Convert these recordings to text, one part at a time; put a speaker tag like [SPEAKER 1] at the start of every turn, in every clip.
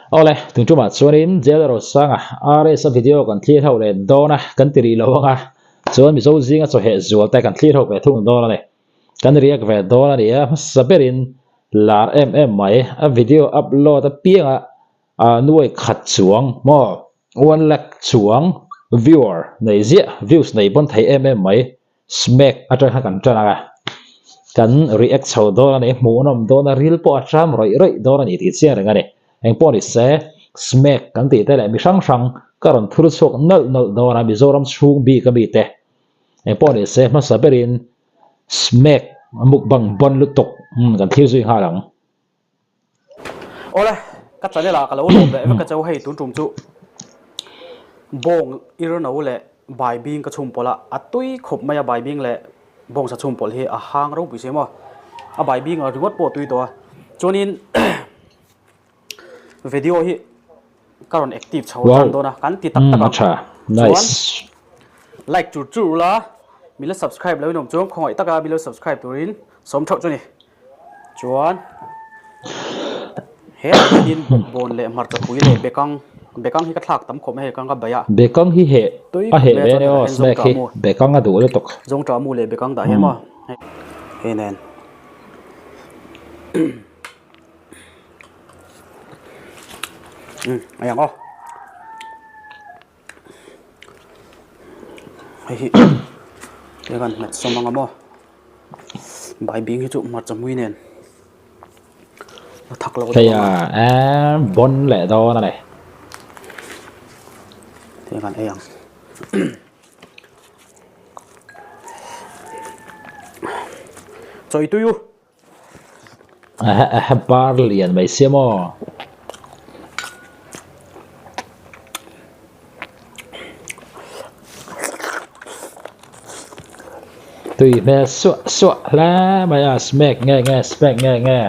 [SPEAKER 1] Awle, tun tumah chuanin Jail Rosanga RS-a video kan thlir ho leh dawn a, kan ti rih lo ang a, chuan Mizo zinga chawheh zual te kan thlir ho ve thung dawn a ni. Kan react ve dawn a ni a, hmasa berin lar em em mai, a video upload apianga nuai khat chuang maw, one lakh chuang viewer nei ziah, views nei pawn thei em em mai. Smack atang khan kan tan ang a, kan react chho dawn a ni, hmuhnawm dawn a, ril pawh a tram rawih rawih dawn a ni tih chiang reng a ni. Engpawh ni se, Smack kan tih te leh mi hrang hrang ka rawn thur chhuak nawlh nawlh dawn a, Mizoram chhung bik a mi te. Engpawh ni se, hmasa berin Smack mukbang bawn lutuk kan thlir zui nghal ang.
[SPEAKER 2] Awle, ka channel ah ka lo lawm leh vek a cheu hei tun tum chu bawng irno leh baibing ka chhum pawlh a, a tui khawp mai a baibing leh bawngsa chhum pawlh hi a hang ropui si maw, a baibing ah ringawt pawh a tui tawh a, chuanin video hi ka rawn active chho tan dawn a, kan ti tak tak ang chuan like chur chur ula min la subscribe lo in awm chuan khawngaih taka min lo subscribe turin sawm theuh chu ni. Chuan helai hianin bawkbawn leh hmarcha pui leh bekang bekang hi ka thlak tam khawp mai hei kang ka baih a.
[SPEAKER 1] Bekang hi heh
[SPEAKER 2] Tui
[SPEAKER 1] a
[SPEAKER 2] khawp
[SPEAKER 1] heh
[SPEAKER 2] mai a
[SPEAKER 1] ve
[SPEAKER 2] chuan
[SPEAKER 1] ania
[SPEAKER 2] hetah
[SPEAKER 1] aw
[SPEAKER 2] hian
[SPEAKER 1] snack
[SPEAKER 2] zawngṭah
[SPEAKER 1] hi
[SPEAKER 2] mu
[SPEAKER 1] bekang a duh lutuk.
[SPEAKER 2] Zawngṭah mu leh bekang dah hian maw hei nen. Umm a yang aw. Hei hi hei kan hmet sawm ang a maw baibing hi chu hmarcha mui nen a thak lo
[SPEAKER 1] hei a emm bawn leh dawn a ni
[SPEAKER 2] hei kan ei ang chawi tui u.
[SPEAKER 1] Aha bar lian mai sia maw. Tui hmel suah suah hle mai a smack nge nge smack nge nge.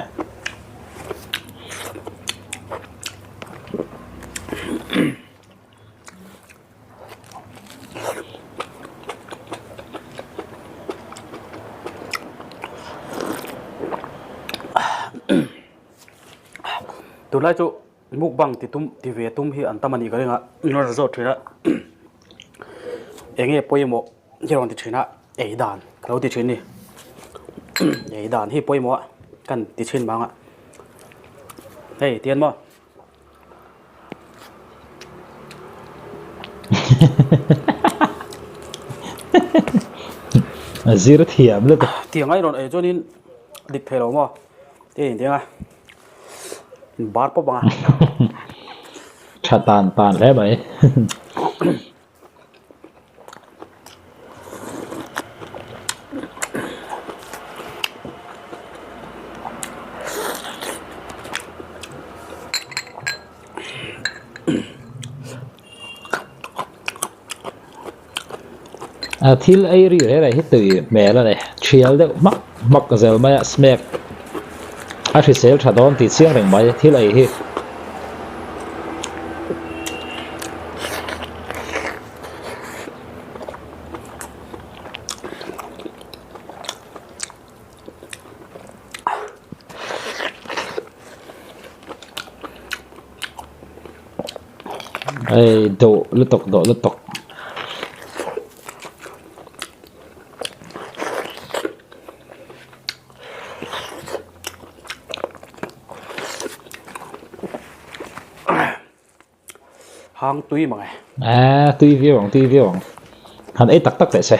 [SPEAKER 2] Tunlai chu mukbang ti tum ti ve tum hi an tam a nih ka ring a min rawn zawt thin a eng nge pawimawh hi rawn ti thin a ei dan ka lo ti thin a ni ei dan hi pawimawh a kan ti thin vang a hei tian maw.
[SPEAKER 1] A zir thiam lutuk.
[SPEAKER 2] Tiang ai rawn ei chuanin dik thei lo maw te in tiang a in bar pawp ang a.
[SPEAKER 1] Tha tan tan hle mai. A thil ei ri reng reng hi tui hmel a ni thial deuh hmak hmak zel mai a smack a hrisel tha dawn tih chiang reng mai thil ei hi. Hei dawh lutuk dawh lutuk.
[SPEAKER 2] Hang tui mang e.
[SPEAKER 1] A tui viau ang tui viau ang. Han ei tak tak teh se.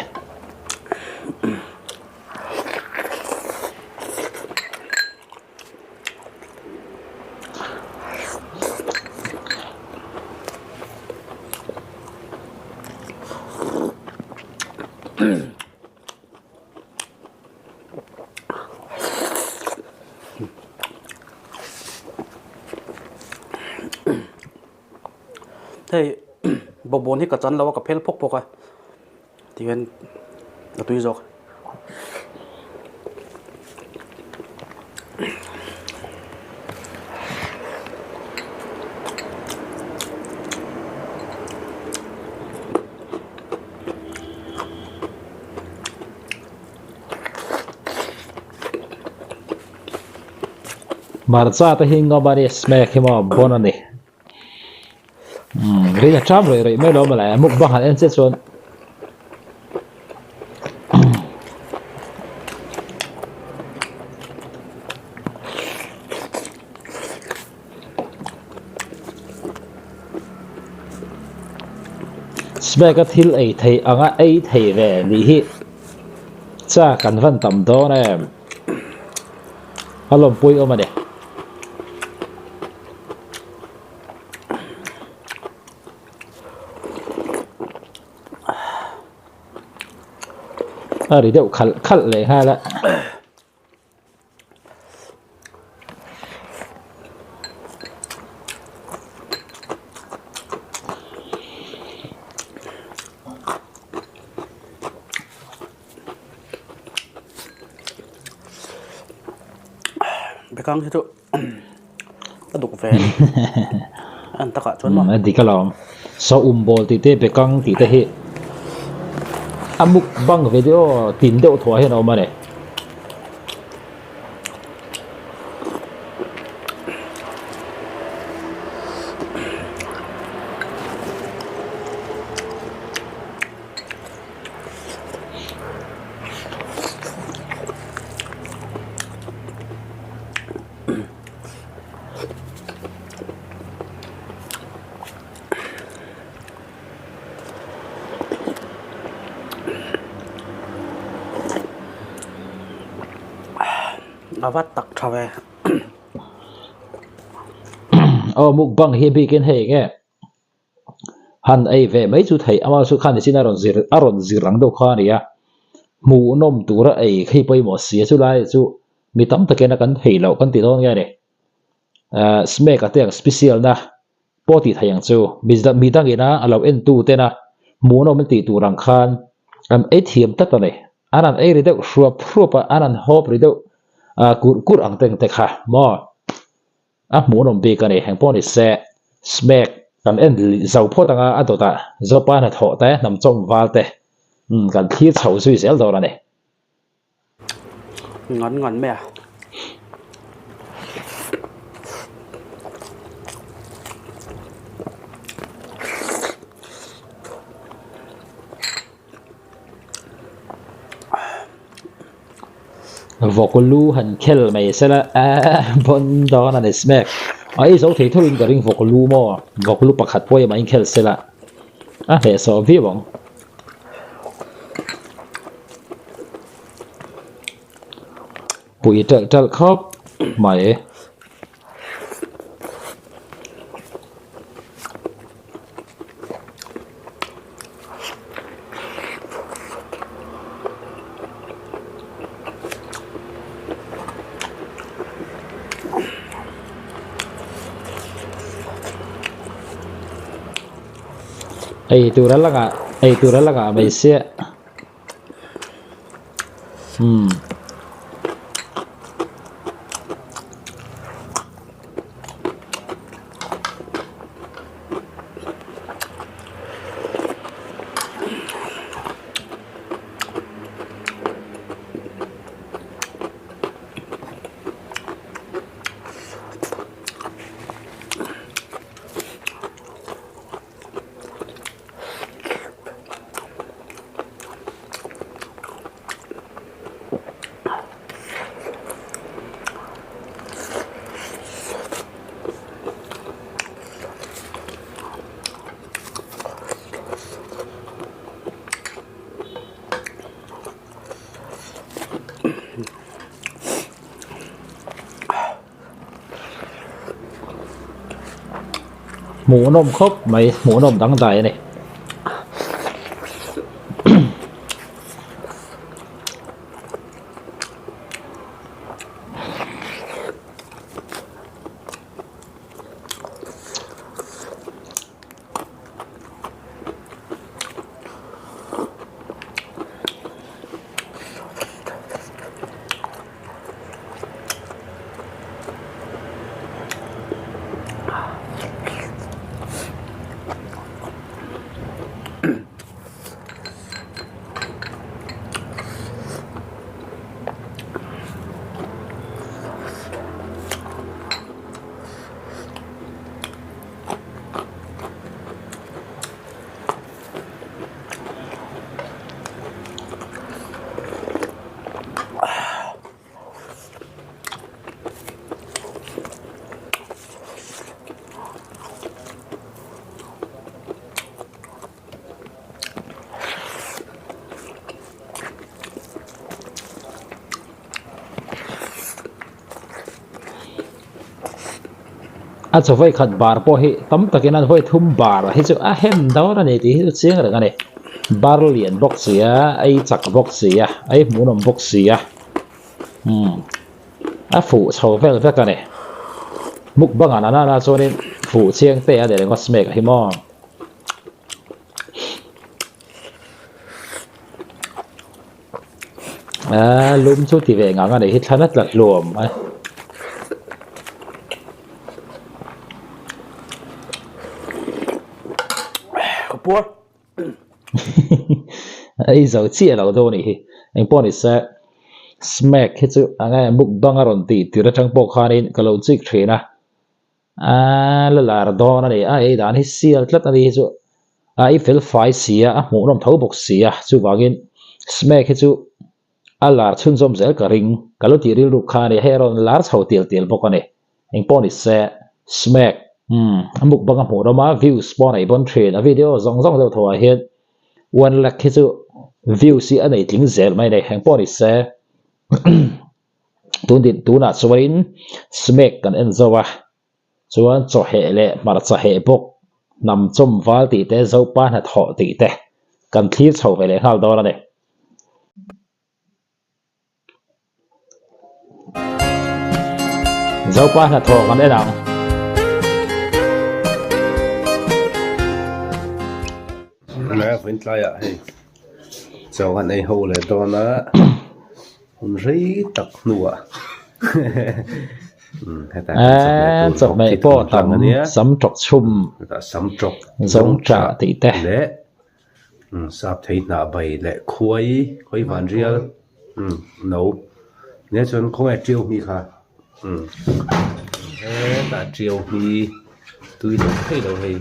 [SPEAKER 2] Hei bawkbawn hi ka chan lo a ka phel phawk phawk a tihian a tui zawk.
[SPEAKER 1] Hmarcha te hi ngawm a ni smack hi maw bon a ni. Umm rei a ṭam rei rei mai lo mawle mukbang han en chiah chuan. Smack a thil ei thei anga ei thei ve nih hi chak an van tam dawn em a lawmpui awm a ni. A ri deuh khalh khalh leh nghal a.
[SPEAKER 2] Bekang hi chu a duk ve a ni an takah chuan maw.
[SPEAKER 1] A dik alawm saw um bawl tih te bekang tih te hi a mukbang video tin deuh thuah hian a awm a ni.
[SPEAKER 2] A va tak tha ve.
[SPEAKER 1] Aw mukbang hi bikin hei enge han ei ve mai chu theih ama chu khan nichin a rawn zir a rawn zir ang deuh kha a ni a hmuhnawm tura ei khi pawimawh si a chulai chu mi tam takin a kan thei loh kan ti dawn nge ni ahh smack a te ang special na pawh tih theih ang chu mi dangin a lo en tu tena hmuhnawm an tih tur ang khan an ei thiam tlat a ni an han ei ri deuh hruap hruap a an han hawp ri deuh ah kurh kurh ang te ang te kha maw. A hmuhnawm bik a ni. Engpawh ni se, Smack kan en zo phawt anga a dawtah Zopa hnathawh te, hnam chawm val te kan thlir chho zui zel dawn a ni.
[SPEAKER 2] Ngan ngan mai a.
[SPEAKER 1] Vawk lu han khel mai se la eh bawn dawn a ni smack a ei zo thei tho in ka ring vawk lu maw vawk lu pakhat pawh emaw in khel se la a hnehsawh viau ang. Pui ṭalh ṭalh khawp mai. Ei tur a langah ei tur a langah mai sia umm. Hmuhnawm khawp mai hmuhnawm dangdai a ni. A chaw vawi khat bar pawh hi tam takin an vawi thum bar hi chu a hem dawn a ni tih hi chu chiang reng a ni. Bar lian bawk si a, ei chak bawk si a, ei hmuhnawm bawk si a, umm a fuh chho vel vek a ni. Mukbang ah nana chuanin fuh chiang te a ni ringawt smek a hi maw. Aaa lum chu ti ve ngang a nih hi thlan a tla hluam a.
[SPEAKER 2] Ka puar.
[SPEAKER 1] Ei zo chiah lo dawn nih hi. Engpawh ni se smack hi chu a nge mukbang a rawn tih tir atang pawh khanin ka lo chik thin a. Aaa la lar dawn a ni a ei dan hi sial tlat a ni hi chu a ei fel fai si a a hmuhnawm tho bawk si a chuvangin smack hi chu a lar chhunzawm zel ka ring ka lo tih rilru kha a ni hei a rawn lar chho tial tial bawk a ni engpawh ni se smack umm a mukbang a hmuhnawm a views pawh a nei bawn thin a video zawng zawng deuh tho ah hian one lakh hi chu views hi a nei tling zel mai a ni engpawh ni se. Tun din tunah chuanin smack kan en zo a, chuan chawheh leh hmarcha heh bawk, hnam chawm val tih te, Zopa hnathawh tih te kan thlir chho ve leh nghal dawn a ni. Zopa hnathawh kan en ang.
[SPEAKER 3] Vawiin tlaiah hei chaw kan ei ho leh dawn a. Hun rei tak hnuah hetah hian
[SPEAKER 1] chawhmeh pawh tam sam tawk chhum
[SPEAKER 3] sam tawk
[SPEAKER 1] zawng chah tih te
[SPEAKER 3] leh sap thei hnah bai leh khuai khuai van rial no nia chuan khawnge tiau hmi kha hetah tiau hmi tui lo thei lo hei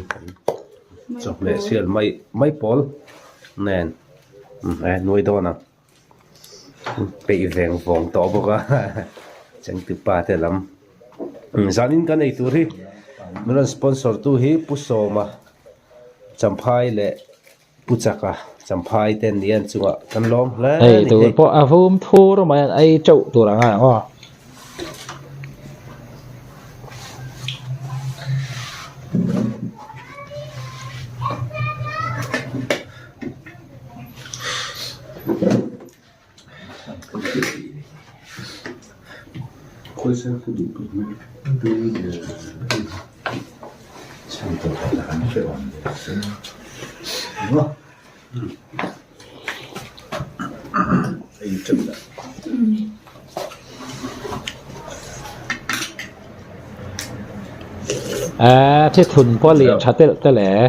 [SPEAKER 3] chawhmeh sial mai mai pawl nen nuai dawn ang. Peih veng vawng tawh bawk a chengtupa te lam zanin kan ei tur hi min rawn sponsor tu hi Pu Sawma Champhai leh Pu Chaka Champhai te an ni a an chungah kan lawm hle a ni
[SPEAKER 1] hei tur pawh a vum thur mai an ei teuh tur ang a aw. Aaa thithun pawh lian tha telh telh e.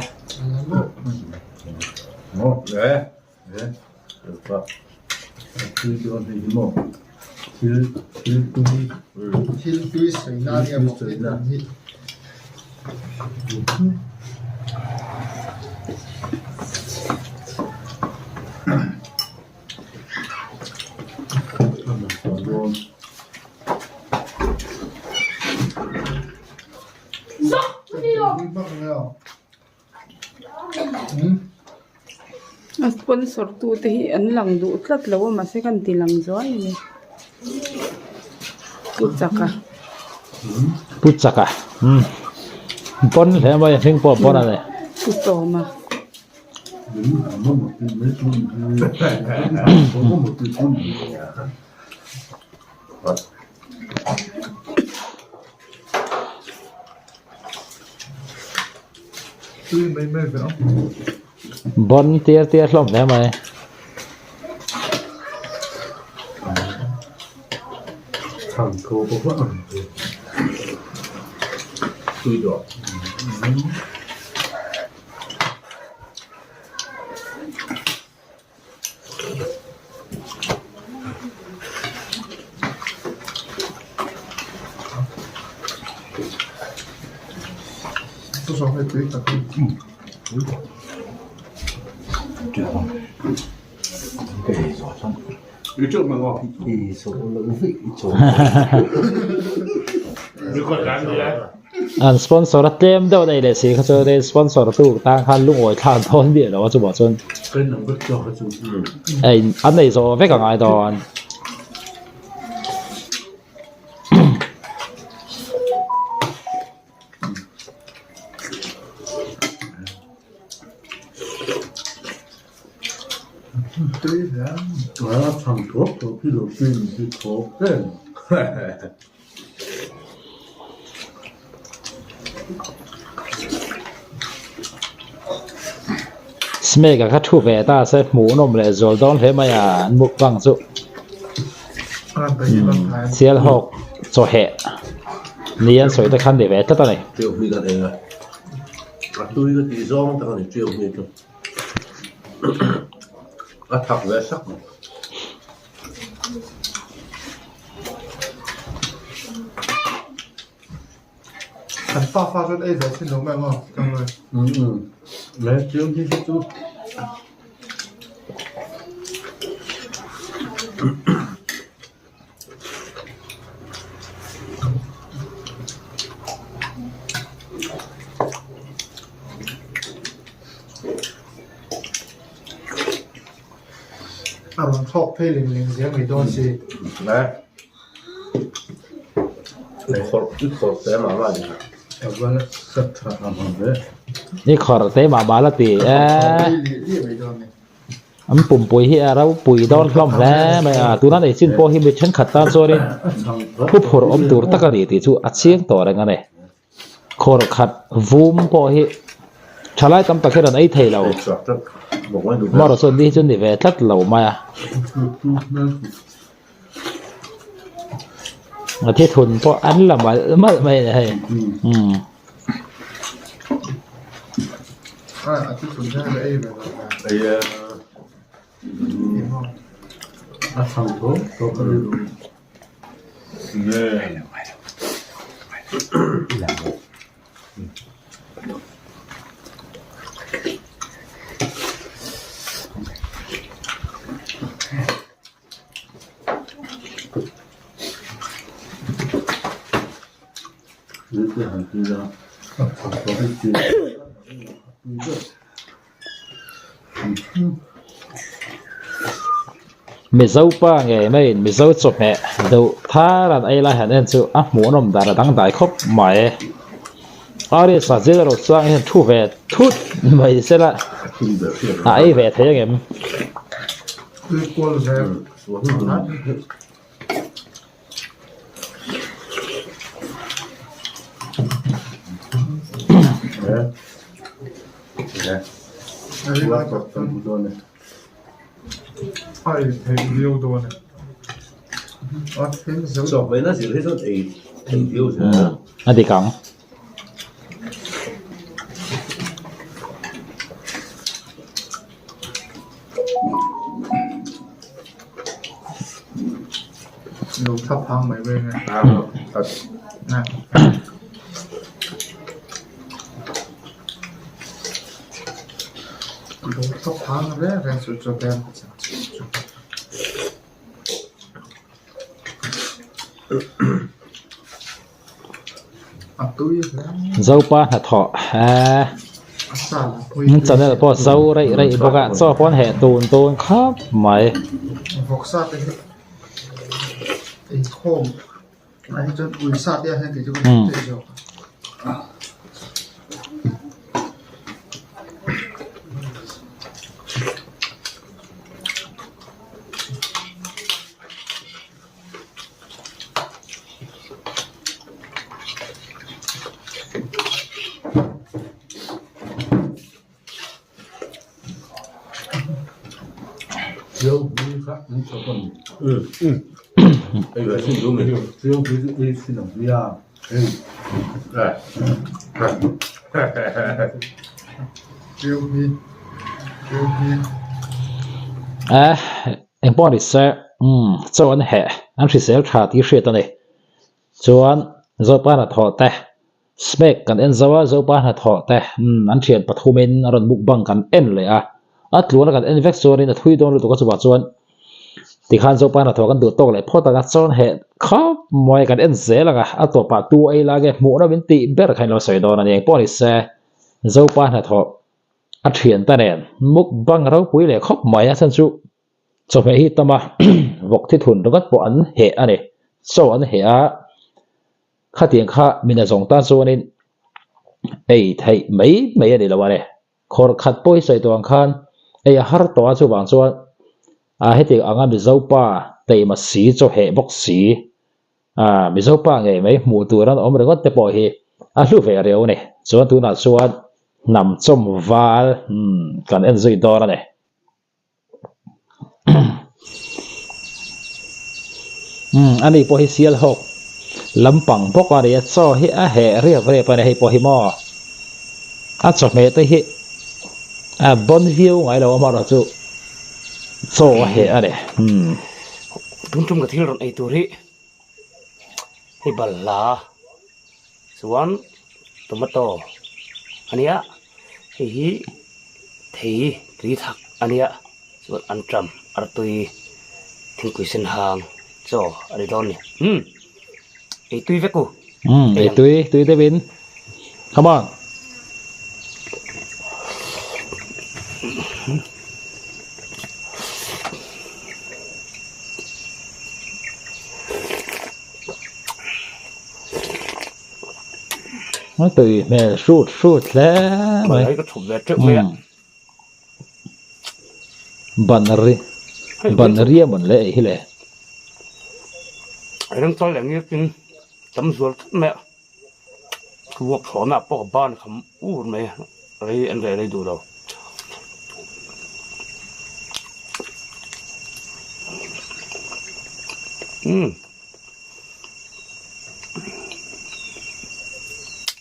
[SPEAKER 4] A sponsor tu te hi an lang duh tlat lo a mahse ka inti lang zuai a ni Pu Chaka.
[SPEAKER 1] Pu Chaka umm pawn hle mai a hming pawh a pawn a ni.
[SPEAKER 4] Pu Sawma.
[SPEAKER 1] Bon tiar tiar hlawm hle mai. An sponsor a tlem deuh nei leh si kha chuan sponsor tu tan khan lungawi thlak dawn miah lo a chuvang chuan ei an nei zawh vek a ngai dawn.
[SPEAKER 5] Tui hle. A chhang thuak thuak hi lo tui min ti thawk em.
[SPEAKER 1] Smake a kha thu ve ta se hmuhnawm leh zual dawn hle mai a an mukbang chu. Sialhawk chawheh ni an sawi te khan ni ve tlat a ni.
[SPEAKER 3] Tiau hmi kan eng a, a tui ka tih zawng tak a ni tiau hmi chu. A thak ve sak mai.
[SPEAKER 5] An pa fa chuan ei ve thin lo mai maw Tanglui?
[SPEAKER 3] Umm me tiau hmi hi chu.
[SPEAKER 5] A rawn thlawk phei leng leng zel mai dawn si.
[SPEAKER 3] Nge? I khawrh i khawrh te mah mah ni.
[SPEAKER 5] A va la sat tha ang ang ve.
[SPEAKER 1] I khawrh te mah mah la ti e. An pumpui hi a ropui dawn hlawm hle mai a, tuna nei chin pawh hi mi thenkhat tan chuanin thu phurh awm tur tak a ni tih chu a chiang tawh reng a ni. Khawr khat vum pawh hi thalai tam tak hian an ei thei lo, amaherawhchu an ni hi chu ni ve tlat lo mai a. A thithun pawh an la malh malh mai a ni hei umm. Mizo pa ngei maiin Mizo chawhmeh deuh thar an ei lai han en chu a hmuhnawm dan a dangdai khawp mai. Arisa zir erawh chuan hian thu ve thut mai sela a ei ve thei angem? A dik ang. Zopa hnathawh eee channel pawh zo reih reih bawk a chaw pawh an heh tun tun khawp mai. Eh engpawh ni se umm chaw an heh an hrisel tha tih hriat a ni chuan Zopa hnathawh te Smack kan en zo a Zopa hnathawh te umm an thian pathumin a rawn mukbang kan en leh a a tluana kan en vek chuanin a thui dawn lutuk a chuvah chuan tikhan Zopa hnathawh kan duh tawk leh phawt ang a chaw an heh khawp mai kan en zel ang a a tawpah tu ei la nge hmuh nawm in tih ber kha in lo sawi dawn a ni engpawh ni se Zopa hnathawh a thiante nen mukbang ropui leh khawp mai a chhan chu chawhmeh hi tam a vawk thi thun ringawt pawh an heh a ni chaw an heh a khatiang kha min a zawng tan chuanin ei theih mai mai a ni lo a ni khawr khat pawh hi sawi tawh ang khan ei a har tawh a chuvang chuan. A heti anga Mizo pa teima si chaw heh bawk si a Mizo pa ngei mai hmuh tur an awm ringawt te pawh hi a hlu ve riau a ni. Chuan tunah chuan hnam chawm val kan en zui dawn a ni. Umm ani pawh hi sial hawk lampang bawk a nia chaw hi a heh riap riap a ni hei pawh hi maw a chawhmeh te hi a bawn viau ngai lo amaherawh chu chaw a heh a ni umm.
[SPEAKER 2] Tun tum ka thil rawn ei tur hi hei balhla chuan tomato a nia hei hi thei tui thak a nia chuan anṭam artui thingpui sen hang chaw a ni dawn a ni umm ei tui vek u
[SPEAKER 1] umm ei tui tui deuh in come on. A tui hmel hrut hrut hle mai.
[SPEAKER 2] Ka chhuk ve teuh mai a.
[SPEAKER 1] Ban ri ban ria mawn le ei hi le.
[SPEAKER 2] Ring chal leh ngir tin tam zual tlat mai a. Vuak thlawhna pawh ka ban kham ur mai a rei an reh rei duh lo. Umm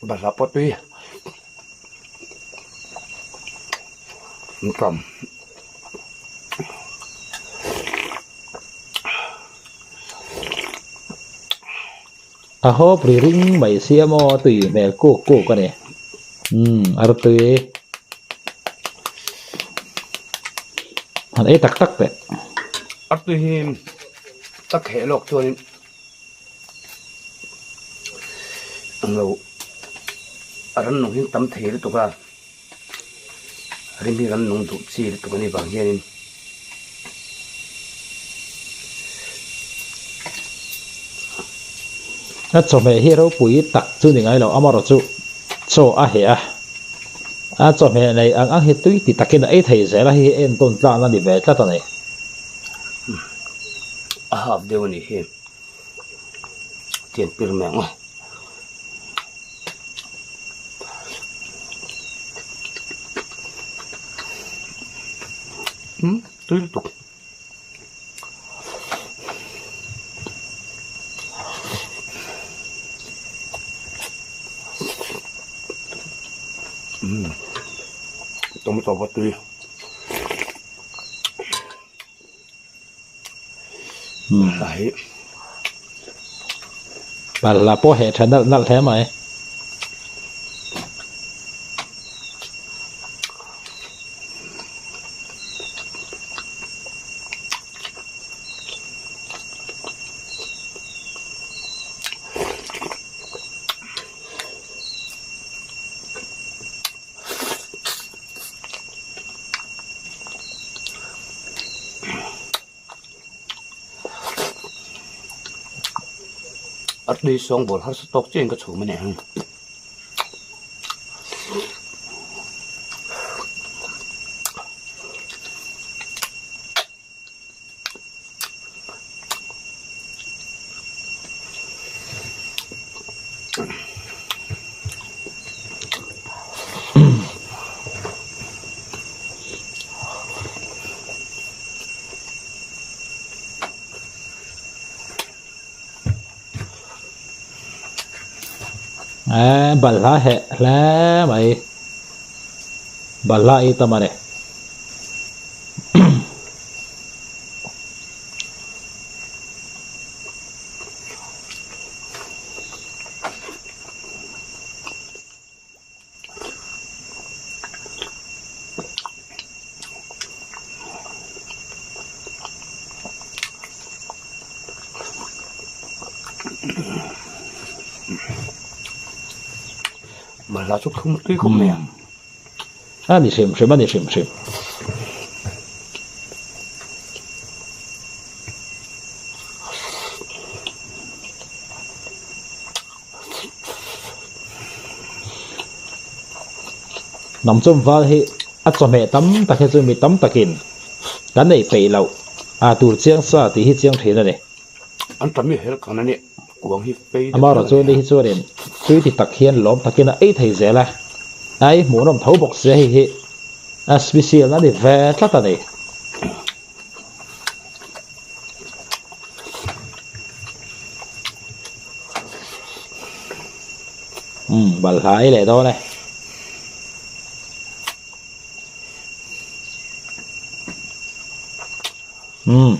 [SPEAKER 2] balhla pawh tui an tam.
[SPEAKER 1] A hawp ri ring mai sia maw a tui hmel kuk kuk a ni. Umm artui. Han ei tak tak teh.
[SPEAKER 2] Artui hi ka kheh lawk chuanin ang lo a rannung hi tam thei lutuk a, rim hi rannung duh chi lutuk a nih vang hianin.
[SPEAKER 1] A chawhmeh hi ropui tak chu ni ngai lo amaherawh chu chaw a heh a, a chawhmeh nei ang ang hi tui ti takin a ei thei zel a, hei hi entawn tlan a ni ve tlat a ni.
[SPEAKER 2] A hap deuh a nih hi tian pir mai ang aw. Umm tui lutuk. Umm tomato pawh tui.
[SPEAKER 1] Balhla pawh heh tha nalh nalh hle mai.
[SPEAKER 2] A tui sawngbawl harsa tawk chiahin ka chhum a ni ang.
[SPEAKER 1] Eh, balhla heh hle mai. Balhla ei tam a ni.
[SPEAKER 2] Balhla chu thlum tui khawp mai a.
[SPEAKER 1] A ni hrim hrim a ni hrim hrim. Hnam chawm val hi a chawhmeh tam tak hi chu mi tam takin kan ei peih loh. A tur chiang sa tih hi chiang thin a ni.
[SPEAKER 6] An tam hi hel kan a ni. Kuang hi fei deuh
[SPEAKER 1] Amaherawhchu
[SPEAKER 6] deuh a
[SPEAKER 1] ni
[SPEAKER 6] ni
[SPEAKER 1] hi chuanin tui ti tak hian lawm takin a ei thei zel a, a ei hmuhnawm tho bawk sia hei hi a special a ni ve tlat a ni. Umm balhla ei leh dawn e. Umm.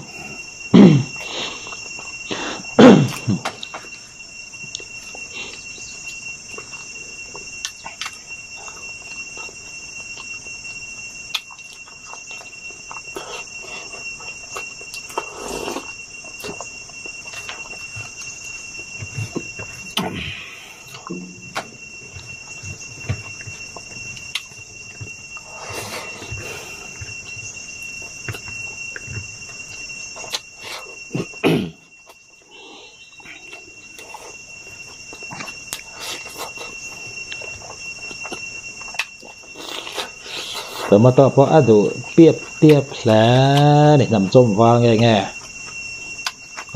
[SPEAKER 1] Tomato pawh a duh piap piap hle a ni hnam chawm var nge nge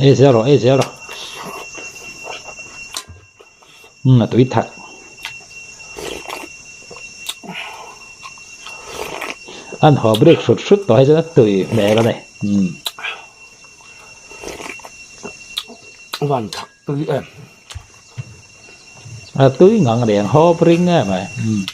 [SPEAKER 1] ei zel rawh ei zel rawh umm a tui thak. An haw brik hrut hrut tawh hi chuan a tui hmel a ni umm.
[SPEAKER 6] Van thak tui em.
[SPEAKER 1] A tui ngang reng hawp ring em mai umm.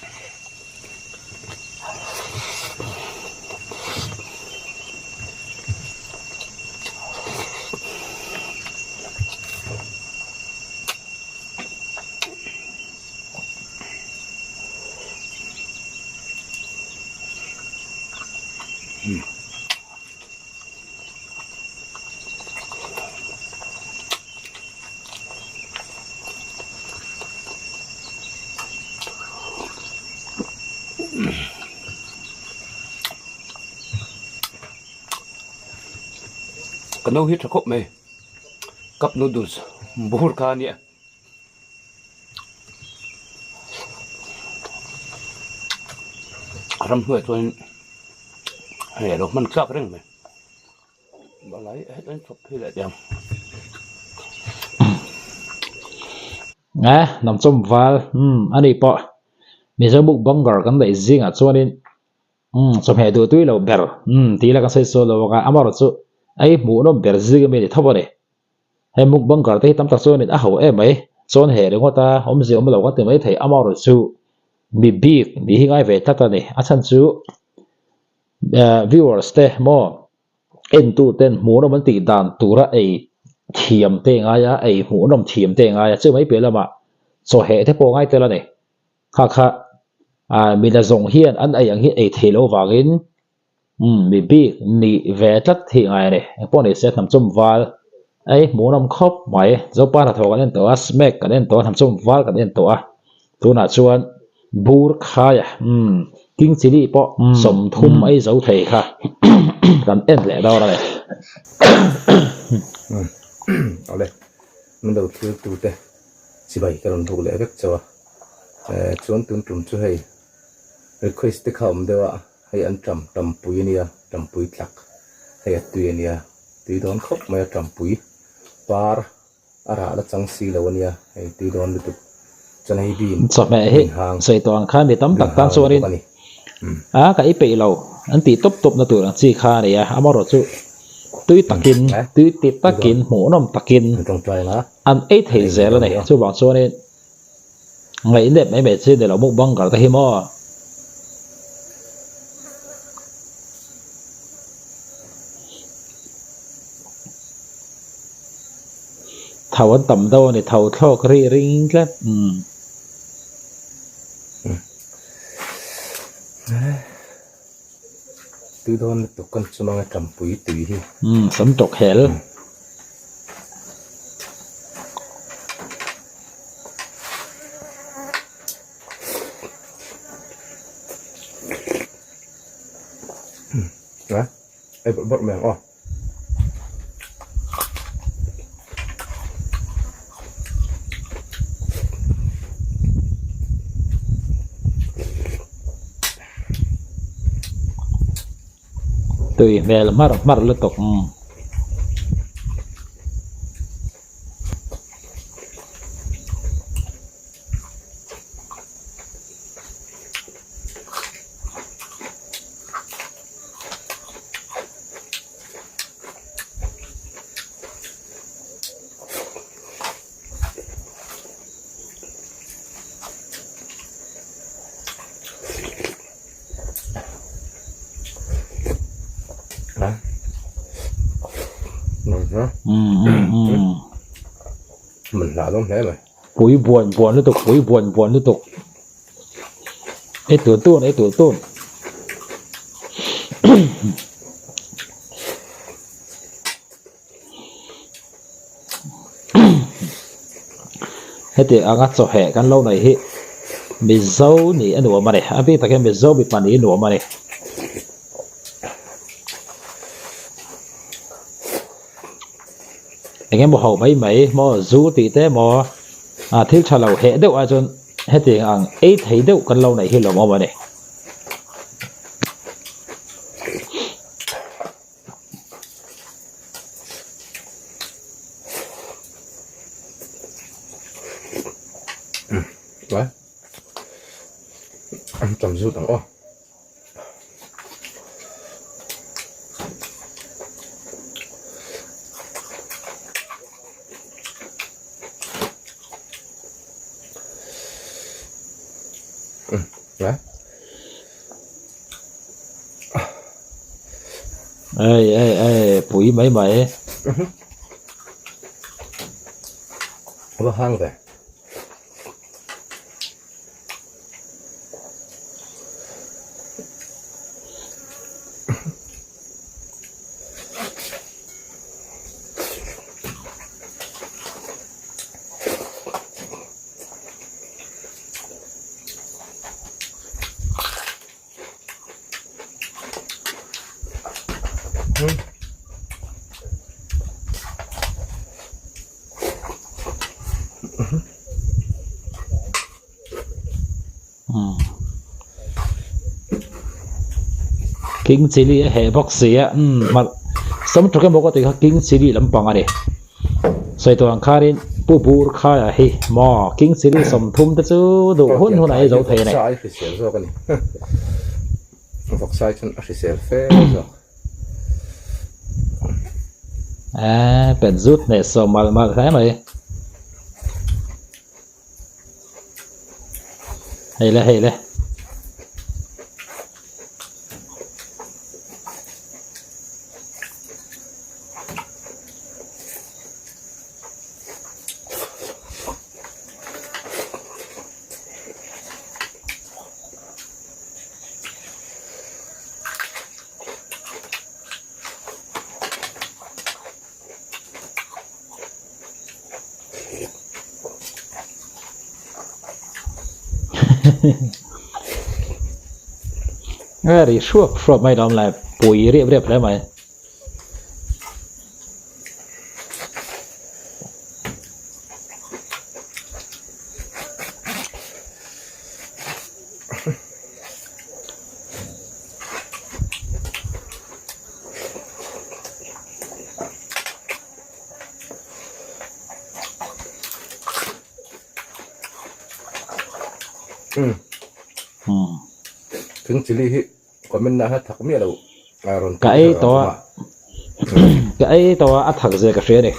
[SPEAKER 6] Ka no hi tha khawp mai cup noodles bur kha a nia. Ram hnuaiah chuan hei a lo hman tlak reng mai. Balai hetah hian chhawp phei leh teh ang.
[SPEAKER 1] Eh hnamchawm val umm a ni pawh Mizo mukbanger kan neih zingah chuanin umm chawhmeh duh tui lo ber umm tih ila kan sawi sawi lo ang a amaherawh chu ei hmuhnawm ber zing ami a ni tho a ni. Hei mukbanger te hi tam tak chuanin a ho em mai chuan heh ringawt a awmzia awm lo ka ti mai thei amaherawh chu mi bik nih hi ngai ve tlat a ni a chhan chu eh viewers te maw entu ten hmuhnawm an tih dan tura ei thiam te ngai a ei hmuhnawm thiam te ngai a chu mai piah lamah chawheh te pawh ngai tel a ni kha kha ah mi la zawng hian an ei ang hi ei theih loh vangin umm mi bik nih ve tlat hi ngai a ni engpawh ni se hnam chawm val ei hmuhnawm khawp mai zopa hnathawh kan en tawh a smack kan en tawh a hnam chawm val kan en tawh a tunah chuan bur khaia umm king chilli pawh 30 ei zo thei kha kan en leh dawn a ni.
[SPEAKER 3] Awle min lo thlir tute chibai ka rawn buk leh vek chauh a chuan tun tum chu hei request te kha awm deuh a hei an tam tampui a nia tampui tlak hei a tui a nia tui dawn khawp mai a tampui par a rah la chang si lo a nia hei tui dawn lutuk chuan hei bean
[SPEAKER 1] Chawhmeh hi
[SPEAKER 3] bean hang
[SPEAKER 1] sawi tawh ang khan mi tam
[SPEAKER 3] bean
[SPEAKER 1] tak tan
[SPEAKER 3] hang a ni
[SPEAKER 1] chuanin
[SPEAKER 3] bawk a ni
[SPEAKER 1] a ka i peih lo an tih tawp tawp na tur ang chi kha a ni a amaherawh chu tui takin
[SPEAKER 3] eh
[SPEAKER 1] tui ti
[SPEAKER 3] tui dawn
[SPEAKER 1] takin hmuhnawm takin
[SPEAKER 3] an tawngtai ang a
[SPEAKER 1] an ei thei
[SPEAKER 3] an ei
[SPEAKER 1] zel a
[SPEAKER 3] dawn
[SPEAKER 1] ni
[SPEAKER 3] nia.
[SPEAKER 1] chuvang chuanin Ngaihnep mai mai chi ni lo mukbanger te hi maw. Tho an tam deuh a ni, tho thlawk ri ring tlat. Umm.
[SPEAKER 3] Tui dawn lutuk kan chum anga tampui tui hi.
[SPEAKER 1] Umm sam tawk hel.
[SPEAKER 3] A ei bawrh bawrh mai ang aw.
[SPEAKER 1] Tui hmel hmar hmar lutuk.
[SPEAKER 6] Man hlah dawn hle mai.
[SPEAKER 1] Pui buan buan lutuk pui buan buan lutuk. Ei tun tun ei tun tun. Heti anga chawheh kan lo nei hi Mizo nih a nuam a ni. A bik takin Mizo mipa nih a nuam a ni. Eng emaw ho mai mai maw zu tih te maw ah thil tha lo heh deuh ai chuan hetiang ang ei thei deuh kan lo neih hi lawmawm a ni.
[SPEAKER 6] Tam zut ang aw.
[SPEAKER 1] Ei ei ei pui mai mai.
[SPEAKER 6] Va hang ve.
[SPEAKER 1] King chilli a heh bawk si a umm hmarh samtawk emaw ka tih kha king chilli lampang a ni sawi tawh ang khanin pu bur khaia hi maw king chilli 30 te chu duh hun hun a ei zo thei a ni.
[SPEAKER 6] Vawksa ai hrisel zawk a ni vawksa ai chuan a hrisel fe zawk.
[SPEAKER 1] Eee pet zut hneh sawm malh malh hle mai. Hei le hei le. A ri hruap hruap mai lawm le pui riap riap hle mai.
[SPEAKER 6] Thing chilli hi comment na hian thak miah lo a rawn
[SPEAKER 1] Ka ei tawh a ka ei tawh a a thak zia ka hria a ni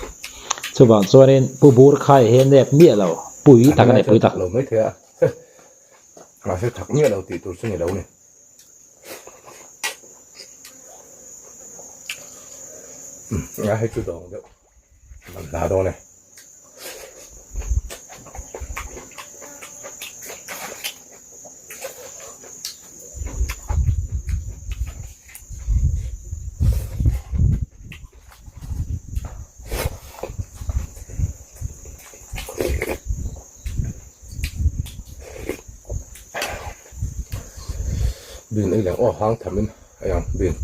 [SPEAKER 1] chuvang chuanin pu bur khai hi nep miah lo pui tak a ni pui tak.
[SPEAKER 6] Lo mai thei a mahse thak miah lo tih tur chu ni lo ni. A hei chu dawng deuh an hla dawn e. Bin ei leh aw hang tham in ei ang bin.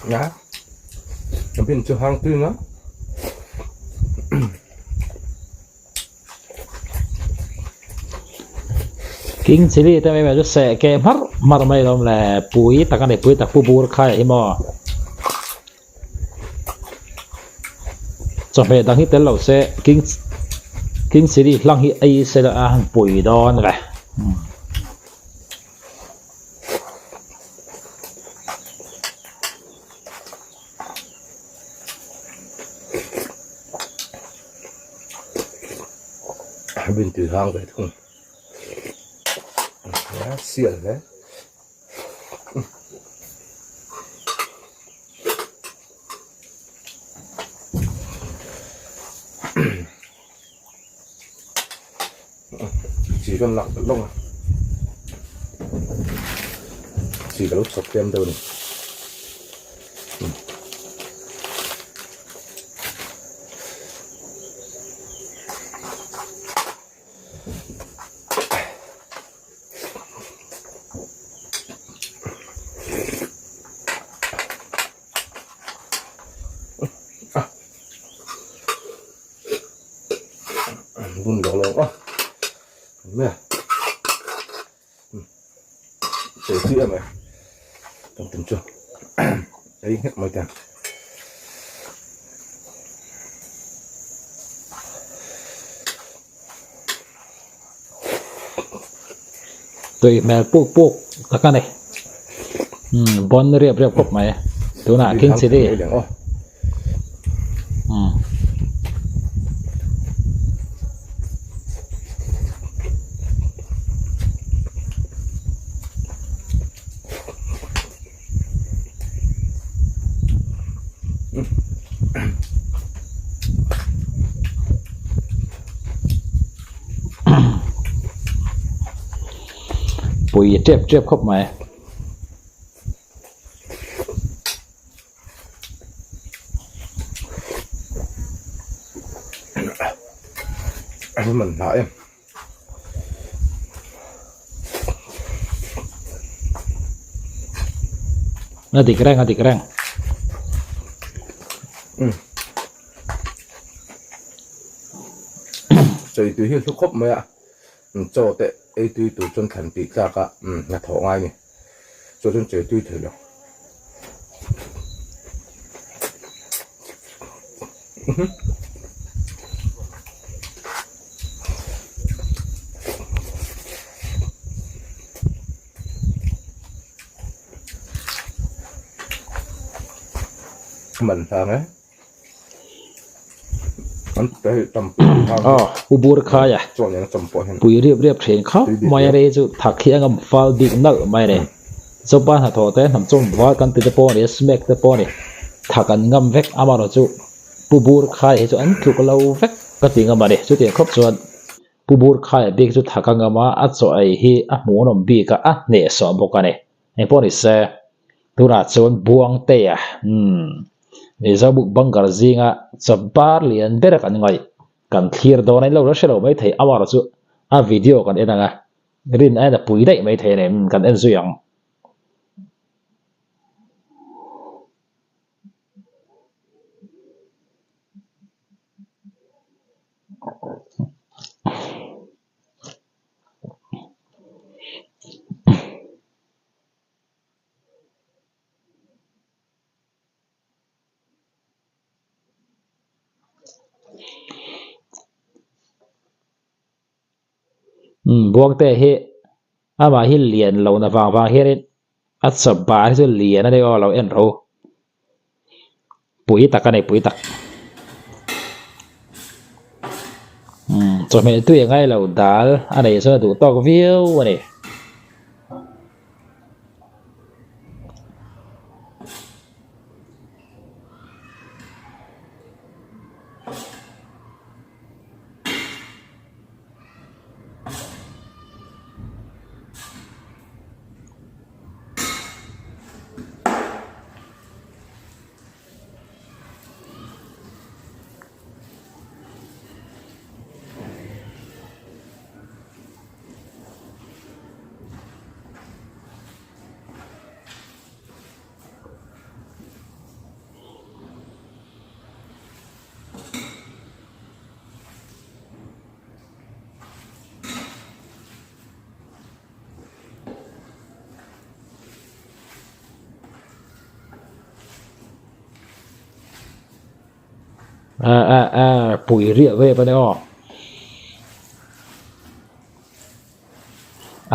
[SPEAKER 6] Nga bin chu hang tui nga.
[SPEAKER 1] King chilli te mai mai chu seh keh hmar hmar mai lawm le pui tak a ni pui tak pu bur khai hi maw chawhmeh dang hi tel lo se king king chilli hlang hi ei se la a han pui dawn ve.
[SPEAKER 6] Bin tui hang ve thung. Sial hle. Chi kan lak belh lawng a. Chi ka lo chhawp tlem deuh a ni. Bun lo lo a me chei tui em mai kan tum chu ei nghek mai teh ang.
[SPEAKER 1] Tui hmel puk puk tak a ni umm bawn riap riap khawp mai tunah king chilli umm. Pui tep tep khawp mai.
[SPEAKER 6] Man hna em.
[SPEAKER 1] A dik reng a dik reng.
[SPEAKER 6] Chei tui hi hlu khawp mai a, chaw te ei tui tur chuan thlan tih tlak a hnathawh ngai a ni. Chaw chuan chei tui thei lo. Man hlang e. An hei tam hang.
[SPEAKER 1] Aw, u bur khai a.
[SPEAKER 6] Chaw nen a chawm pawh hian.
[SPEAKER 1] Pui riap riap thin khawp mai a rei chu thak hi a ngam fal bik nalh mai a ni. Chawpa hnathawh te hnam chawm val kan ti te pawh a ni a, smack te pawh a ni. Thak an ngam vek amaherawh chu Pu Bur khai hi chu an tluk lo vek ka ti ngam a ni. Chutiang khawp chuan Pu Bur khai bik chu thak a ngam a, a chaw ei hi a hmuhnawm bik a, a hnehsawh bawk a ni. Engpawh ni se, tunah chuan Buangtea, umm, Mizo mukbanger zinga chaw bar lian ber kan ngaih kan thlir dawn a, in lo la hre lo maithei amaherawh chu a video kan en ang a, Rin aiin a pui daih mai thei a ni, kan en zui ang. Umm Buangte hi amah hi lian lo na vang vang hianin a chawp hi chu lian a ni aw lo en ro pui tak a ni pui tak umm chawhmeh tui a ngai lo dal a neih chuan a duh tawk viau a ni. A a a pui riah vep a ni aw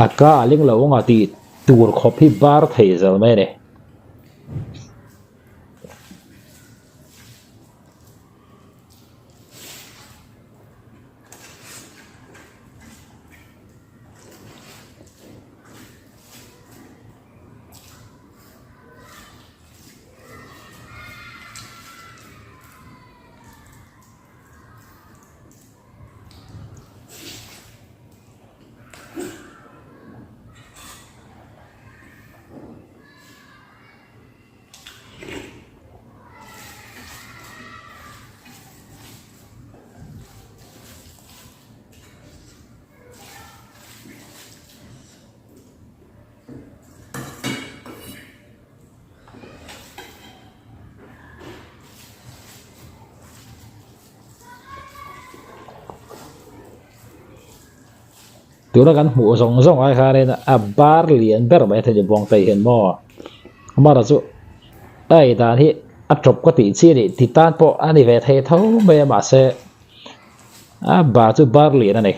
[SPEAKER 1] a ka a ling lo anga tih tur khawp hi bar thei zel mai a ni. Tuna kan hmuh zawng zawng ai khanin a bar lian ber mai thei ni Buangtei hian maw amaherawh chu a ei dan hi a tawp ka tih chi a ni ti tan pawh a ni ve thei tho mai a mahse a bar chu bar lian a ni.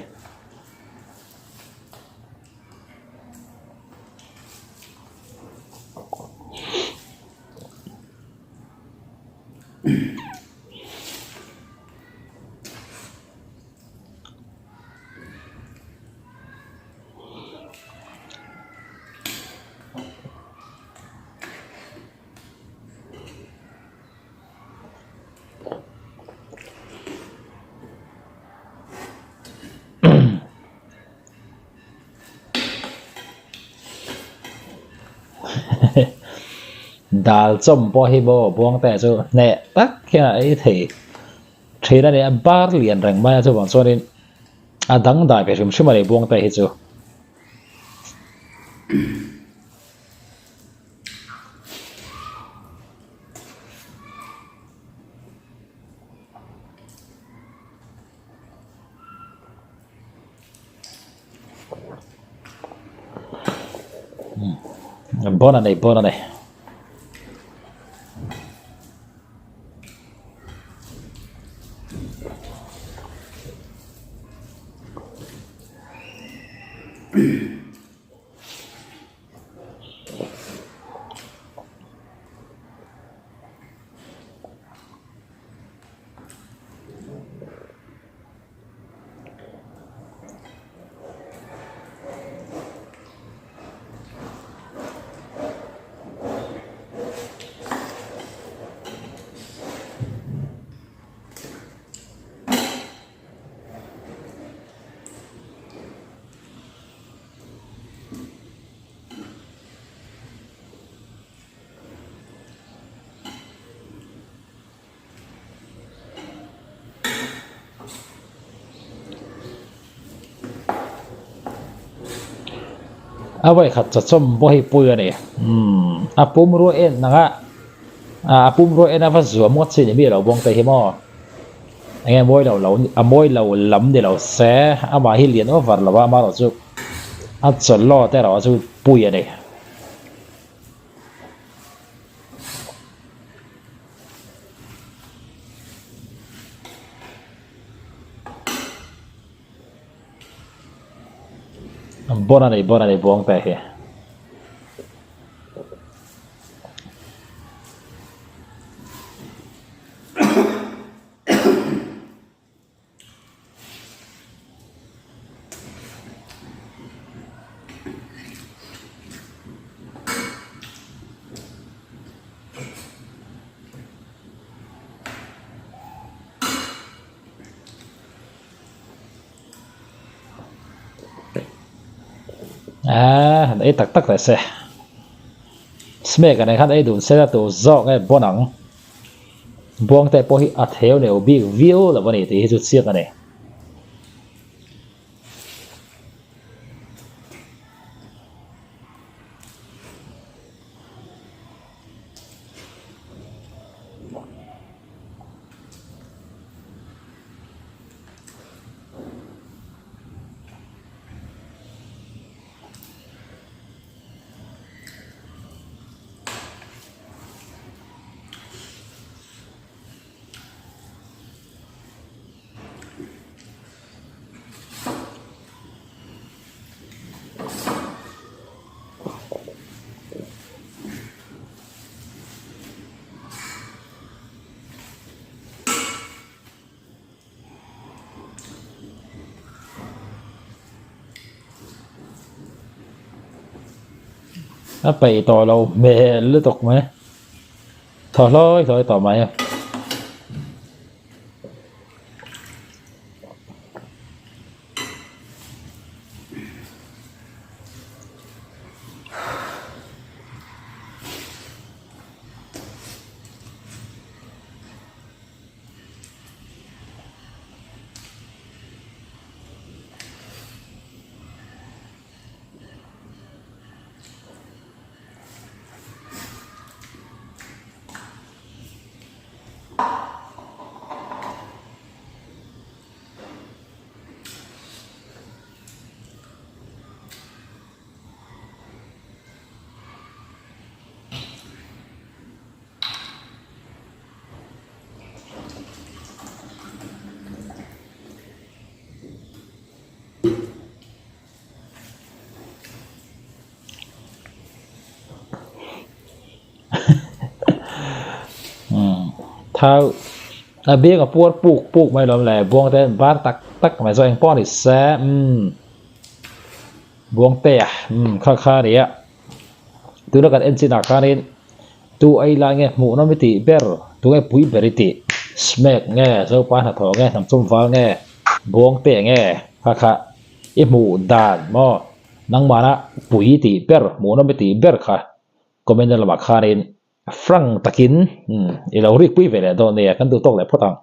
[SPEAKER 1] Dal chawm pawh hi maw Buangte chu hneh tak hian a ei thei. Thin a ni a, bar lian reng mai a chuvang chuanin a dangdai ve hrim hrim a ni Buangte hi chu. Bon a nei bon a nei. A vawikhat chawchawm pawh hi pui a ni umm a pumrua en ang a ah a pumrua en a va zuam ngawt chi ni mi lo bawng te hi maw eng nge mawi lo lo a mawi lo lam ni lo se amah hi lian over lo a amaherawhchu a chawlh te erawh chu pui a ni. Bon a nei bon a nei buang te hi. Aaa han ei tak tak teh se smek a nen khan ei dun se la tur zawk nge bon ang. Buangte pawh hi a theu neuh bik viau lo a ni tih hi chu chiang a ni. A peih tawh lo hmel lutuk mai thaw hlawi hlawi tawh mai. Thau a biang a puar puk puk mai lawm le buang te an bar tak tak mai zawk engpawh a ni se umm buang te a umm kha kha a ni a tuna kan en chinah khanin tu ei lai nge hmuh nawm i tih ber tu nge pui ber i tih smack nge zopa hnathawh nge hnam chawm val nge buang te nge kha kha i hmuh dan maw nangmahna pui i tih ber hmuh nawm i tih ber kha comment na lamah khanin Frank takin i lo rikpui ve leh dawn nia, kan duh tawk leh phawt ang.